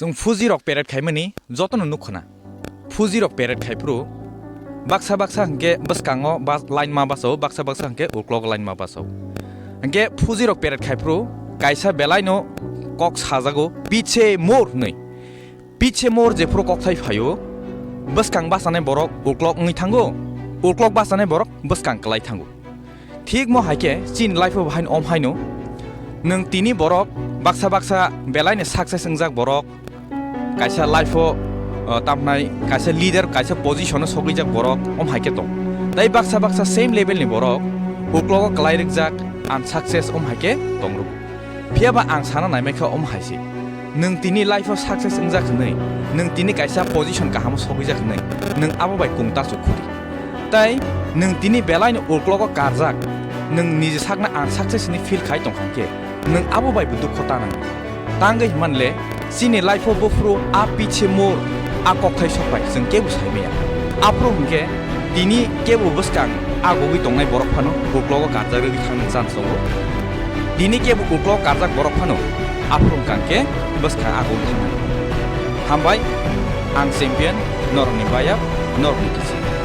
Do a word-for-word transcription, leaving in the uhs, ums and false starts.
Chwng Fuji rok parade khaimani jotono nukkhwna. Fuji rok parade khaiphuru baksa baksa hwnkhe bwskango bas-, line ma basao, baksa baksa hwnkhe uklok line ma basao. Hwnkhe Fuji rok parade khaiphuru kaisa belaino kok sajago, "Piche mor" hwnwi. Piche mor jephuru kokthai phaio, bwskang bachanai borok uklok wngwi thango, uklok bachanai borok bwskang kwlai thango. Thik mo hai khe chini life o bahai om haino. Nwng tini borok baksa baksa belai ni success wngjak borok, kaisa life o, uh, tamnai kaisa leader, kaisa position o sogwi jak borok om hai khe tong. Tai baksa baksa same level ni borok uklogo kwlai rwk jak, unsuccess om hai khe tong rwk. Phiya ba ang sana naimai kha om hai se. Nwng tini life o success wngjak hwnwi, nwng tini kaisa position kaham o sogwi jak hwnwi, nwng abo bai kung ta chuk khudi. Tai nwng tini belai ni uklogo karjak, nwng niji sakno unsuccess hwnwi feel khai tong kha khe, nwng abo bai bo dukho ta nang. Tangwi hwnman le, chini life o buphuru a piche mor, a kokthai sok bai chwng kebo sai maya. Aphuru hwnkhe tini kebo bwskang agogwi tongnai borok phano uklogo karjak rwgwi thangni chance tongo. Tini kebo uklogo karjak borok phano aphuru hwnkha khe bwskang agogwi thangnai. Hambai, ang champion, norokni bayap, norokni kiching.